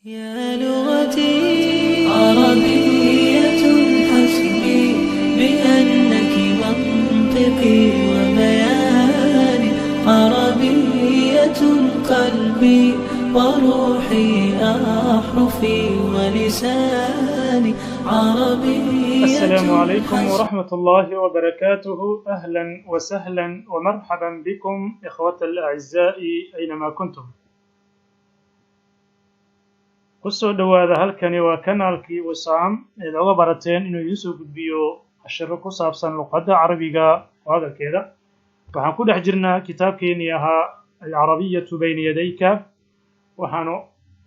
يا لغتي عربية حسبي بأنك منطقي وبياني، عربية قلبي وروحي أحرفي ولساني، عربية. السلام عليكم حسبي ورحمة الله وبركاته. أهلا وسهلا ومرحبا بكم إخوة الأعزاء أينما كنتم. Kusoo dhowaada, halkani waa kanaalkii Wisaam eed oga barateen inuu idiin soo gudbiyo cashiro ku saabsan luqadda Carabiga oo hadalkeeda. Waxaan ku dhex jirnaa kitaabkeenii ahaa العربية بين يديك. Waxaanu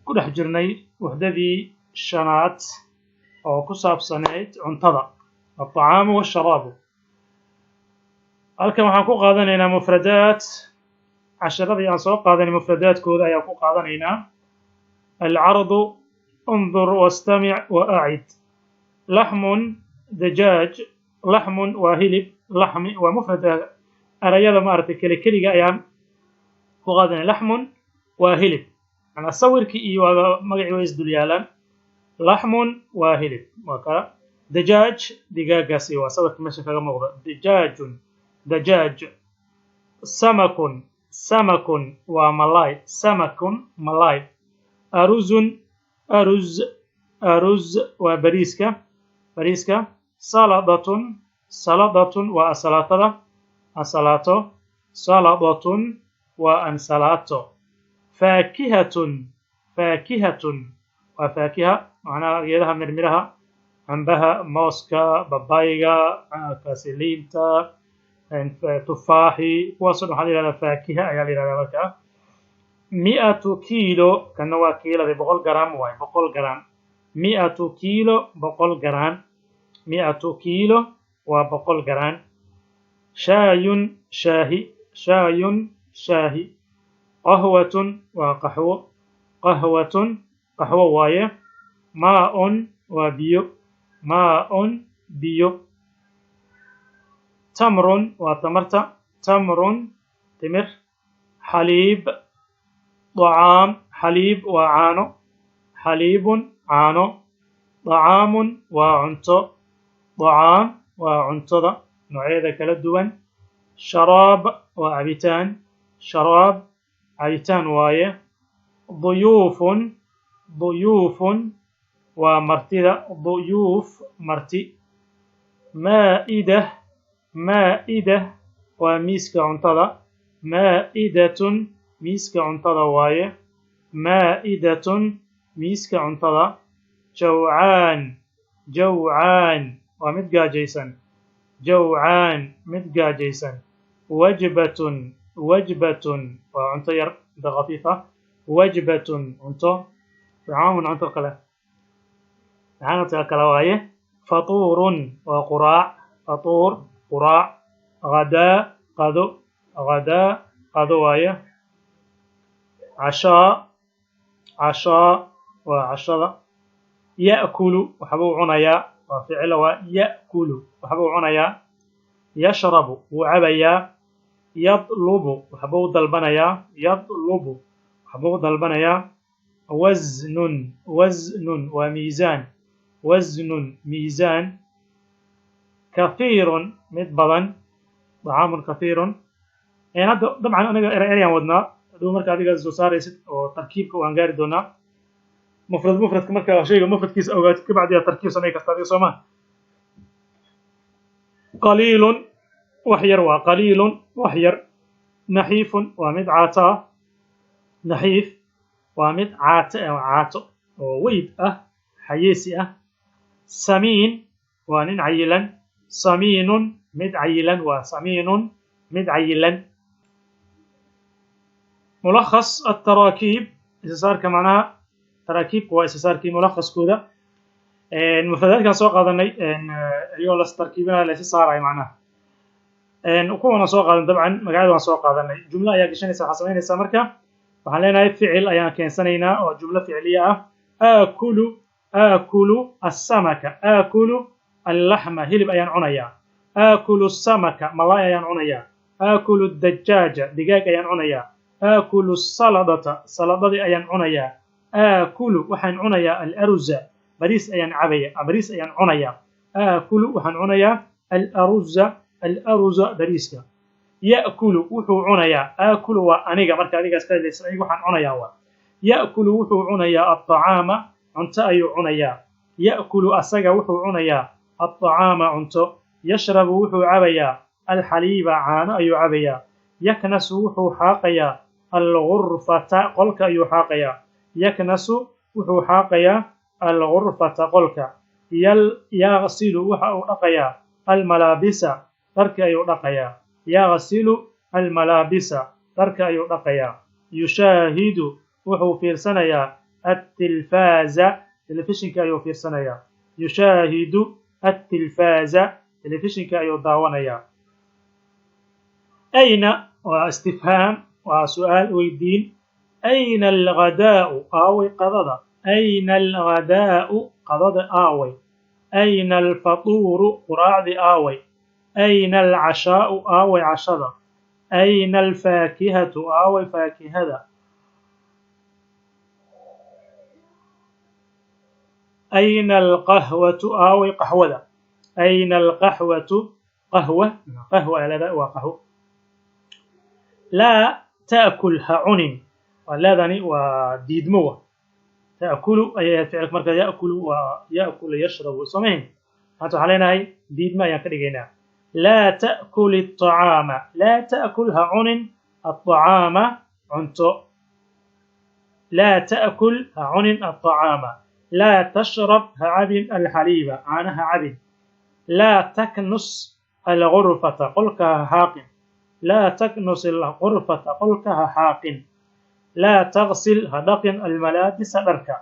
ku dhex jirnay wuxdadii shanaad oo ku saabsanayd cuntada، الطعام والشراب. Halkan waxaan ku qaadanaynaa mufradaat. Casharadii aan soo qaadanay mufradaadkooda ayaan ku qaadanaynaa. العرض، انظر واستمع وأعد. لحم، دجاج. لحم waa hilib. لحم waa mufrad. Erayada maaragtay keli keliga ayaan ku qaadanay. لحم waa hilib, macnaa sawirkii iyo waa magacii way isdul yaalaan. لحم waa hilib, waa ka. دجاج digaagaasi waa sawirka meesha kaga muuqda. دجاج، دجاج. سمك، سمك waa malay. سمك malay. أرز، أرز، أرز waa bariiska, bariiska. سلطة، سلطة waa ansalaatada, ansalaato. سلطة waa ansalaato. فاكهة، فاكهة waa faakiha, macnaha geedaha mirmiraha, cambaha, mooska, babayga, kaasi liinta, tufaaxi, kuwaasoo dhan waxaa la yihahdaa faakiha ayaa la yihahdaa. Markaa 100 كيلو, kana waa kiilada, 100 garam waay, 100 garam. 100 كيلو, 100 garam. 100 كيلو waa 100 garam. شاي shaahi. شاي shaahi. قهوة waa qaxwo. قهوة qaxwo waaye. ماء waa biyo. ماء biyo. تمر waa tamarta. تمر timir. حليب، طعام. حليب waa caano. حليب caano. طعام waa cunto. طعام waa cuntada noocyada kala duwan. شراب waa cabitaan. شراب cabitaan waaye. ضيوف، ضيوف waa martida. ضيوف marti. مائدة، مائدة waa miiska cuntada. مائدة miiska cuntada waaye. مائدة miiska cuntada. جوعان، جوعان waa mid gaajaysan. جوعان mid gaajaysan. وجبة، وجبة waa cunto yar, cunto khafiif ah. وجبة cunto. طعام cunto kale, maxaa kale waaye. فطور waa quraac. فطور quraac. غداء qado. غداء qado waaye. عشاء، عشاء waa cashada. يأكل waxbuu cunayaa, waa ficilo, waa يأكل waxbuu cunayaa. يشرب wuu cabayaa. يطلب waxbuu dalbanayaa. يطلب waxbuu dalbanayaa. وزن، وزن waa miisaan. وزن miisaan. كثير mid badan. طعام كثير. Hadda dabcan aniga ereyaan wadnaa, haduu marka adiga soo saaraysid oo tarkiibka waan gaari doonaa. Mufrad, mufradka marka shayga mufradkiisa ogaatid, kabacdi aad tarkiib samayn karta adiga, soo ma? قليل wax yar waa. قليل wax yar. نحيف waa mid caato ah. نحيف waa mid caato ah, caato oo weyd ah, xayeesi ah. سمين waa nin cayilan. سمين mid cayilan waa. سمين mid cayilan. ملخص التراكيب, isasaarka, macnaha taraakiibka waa isasaarkii mulakhaskooda. Mufradaadkan soo qaadanay iyagoo las tarkiibinaya, la isa saarayo, macnaha kuwana soo qaadan. Dabcan magacyada waan soo qaadanay. Jumlo ayaa gashanaysa. Waxaa samaynaysaa marka, waxaan leenahay ficil ayaan keensanaynaa oo jumlo ficiliya ah. آكل، آكل السمك، آكل اللحم hilib ayaan cunayaa. آكل السمك malaay ayaan cunayaa. آكل الدجاج digaag ayaan cunayaa. آكل السلطة saladadii ayaan cunayaa. Aakulu, waxaan cunayaa. Alaruza, bariis ayaan cabaya, bariis ayaan cunayaa. Aakulu, waxaan cunayaa. Alaruza, alaruza, bariiska. Ya'kulu, wuxuu cunayaa. Aakulu waa aniga, marka adigaas ka hadlaysa, aniga waxaan cunayaa waa. Ya'kulu, wuxuu cunayaa. Alطacaama, cunto ayuu cunayaa. Ya'kulu, asaga wuxuu cunayaa. Alطacaama, cunto. Yashrabu, wuxuu cabayaa. Alxaliiba, caano ayuu cabayaa. Yaknasu, wuxuu xaaqayaa. Algurfata, qolka ayuu xaaqayaa. Yaknasu, wuxuu xaaqayaa. Algurfata, qolka. Yaqsilu, waxa uu dhaqayaa. Almalaabisa, dharka ayuu dhaqayaa. Yaqsilu almalaabisa, dharka ayuu dhaqayaa. Yushaahidu, wuxuu fiirsanayaa. Altilfaaza, telefishinka ayuu fiirsanayaa. Yushaahidu altilfaaza, telefishinka ayuu daawanayaa. Ayna waa istifhaam, waa su'aal weydiin. Ayna alghadaa'u? Aaway qadada? Ayna alghadaa'u? Qadada aaway? Ayna alfatuuru? Quraacdi aaway? Ayna alcashaa'u? Aaway cashada? Ayna alfaakihatu? Aaway faakihada? Ayna alqahwatu? Aaway qaxwada? Ayna alqahwatu? Qahwa, qahwa leedahay, waa qaxwo. Laa ta'kul, ha cunin. Waa laadani, waa diidmo. Wa ta'kulu ayay ahayd ficilka marka. Ya'kulu waa ya'kulu, yashrabu, soomahin. Maanta waxaan leenahay diidmo ayaan ka dhigaynaa. Laa ta'kul الطacaama, laa ta'kul, ha cunin. الطacaama, cunto. Laa ta'kul, ha cunin. الطacaama. Laa tashrab, ha cabin. Alxaliiba, caana ha cabin. Laa taknus algurfata, qolka ha xaaqin. Laa taknus algurfata, qolka ha xaaqin. Laa tagsil, ha dhaqin. Almalaabisa, dharka.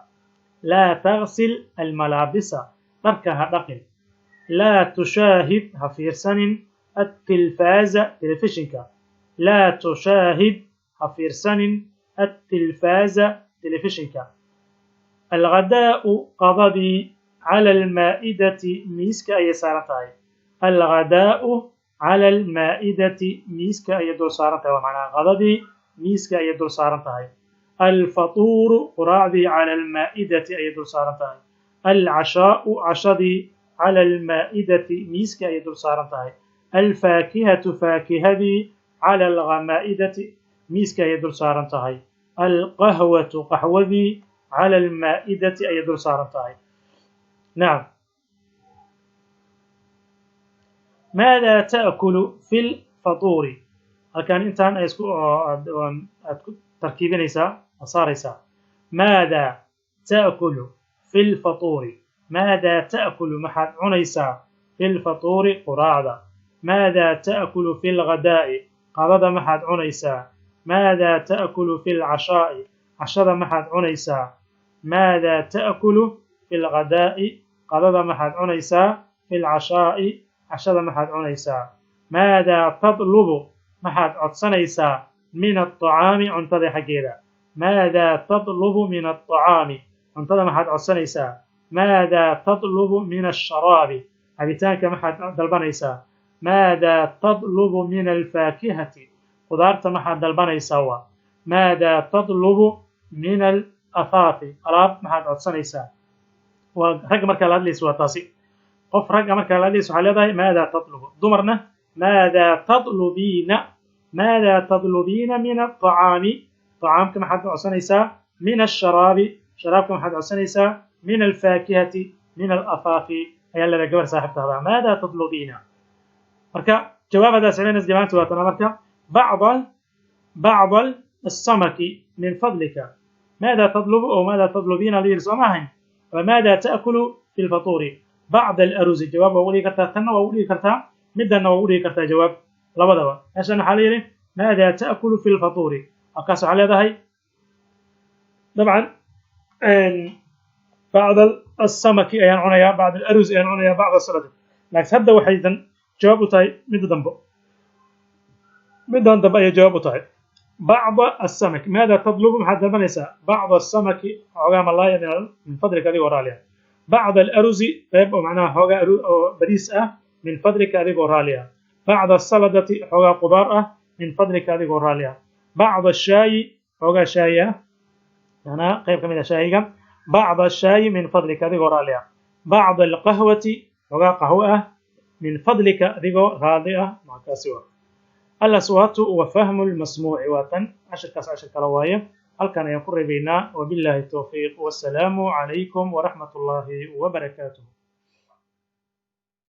Laa tagsil almalaabisa, dharka ha dhaqin. Laa tushaahid, ha fiirsanin. Altilfaaza, telefishinka. Laa tushaahid, ha fiirsanin. Altilfaaza, telefishinka. Alghadaa'u, qadadii. Cala almaa'idati, miiska ayay saaran tahay. Alghadaa'u cala almaa'idati, miiska ayay dul saaran tahay. Waa macnaha qadadii miiska ayay dul saaran tahay. Alfatuuru, quraacdii. Cala almaa'idati ayay dul saaran tahay. Alcashaa'u, cashadii. Cala almaa'idati, miiska ayay dul saaran tahay. Alfaakihatu, faakihadii. Cala alghamaa'idati, miiska ayay dul saaran tahay. Alqahwatu, qaxwadii. Cala almaa'idati ayay dul saaran tahay. Nacam. Maada ta'kulu fi lfatuuri? Halkan intaan ay isku aad ku tarkiibinaysaa, aad saaraysaa. Maada ta'kulu fi lfatuuri? Maada ta'kulu, maxaad cunaysaa? Fi lfatuuri, quraacda. Maada ta'kulu fi lghadaa'i? Qadada maxaad cunaysaa? Maada ta'kulu fi lcashaa'i? Cashada maxaad cunaysaa? Maada ta'kulu fi lghadaa'i? Qadada maxaad cunaysaa? Fi lcashaa'i, cashada maxaad cunaysaa? Maadaa tadlubu, maxaad codsanaysaa? Min alطacaami, cuntada xaggeeda. Maadaa tadlubu min alطacaami? Cuntada maxaad codsanaysaa? Maadaa tadlubu min asharaabi? Cabitaanka maxaad dalbanaysaa? Maadaa tadlubu min alfaakihati? Qudaarta maxaad dalbanaysaa? Waa maadaa tadlubu min alathaathi? Alaab maxaad codsanaysaa? Waa ragga markaa la hadlaysa, waa taasi. Qof ragga markaa la hadlaysa waxaa leedahay maadaa tadlubu. Dumarna maadaa tadlubiina. Maadaa tadlubiina min alطacaami? طacaamka maxaad codsanaysaa? Min asharaabi, sharaabka maxaad codsanaysaa? Min alfaakihati, min alafaafi ayaa leedahay gabar saaxiibtaada, maadaa tadlubiina. Marka jawaab haddaa samaynaysa, jawaabta waa tana. Marka bacd الsamaki min fadlika. ماذا تطلب أو ماذا تطلبين la soo ma ahayn? وماذا تأكل في الفطور؟ بعض الأرز. Jawaab waa ugu dhigi kartaa, tanna waa ugu dhigi kartaa, middanna waa ugu dhigi kartaa jawaab, labadaba. Meeshan waxaa la yidhi ماذا تأكل في الفطور. Halkaas waxaa leedahay dabcan بعض السمك ayaan cunayaa, بعض الأرز ayaan cunayaa, بعض السلطة. Laakiin hadda waxaydan jawaab u tahay midda dambe, middan dambe ayay jawaab u tahay. بعض السمك. ماذا تطلب؟ Maxaad dalbanaysaa? بعض السمك, xoogaa malaaya. من فضلك, adigoo raaliya. بعض الأرز, qayb oo macnaha xoogaa oo bariis ah. من فضلك, adigoo raaliya. بعض السلطة, xoogaa qudaar ah. من فضلك, adigoo raaliya. بعض الشاي, xoogaa shaay ah. Macnaha qayb ka mid ah shaahiga. بعض الشاي من فضلك, adigoo raalli ah. بعض القهوة, xogaa qaxwo ah, من فضلك, adigoo raali ah. Markaasi waa الأصوات وفهم المسموع. Waa tan cashirkaas, cashir kale waaye. Halkan ayaan ku reebaynaa. وبالله التوفيق، والسلام عليكم ورحمة الله وبركاته.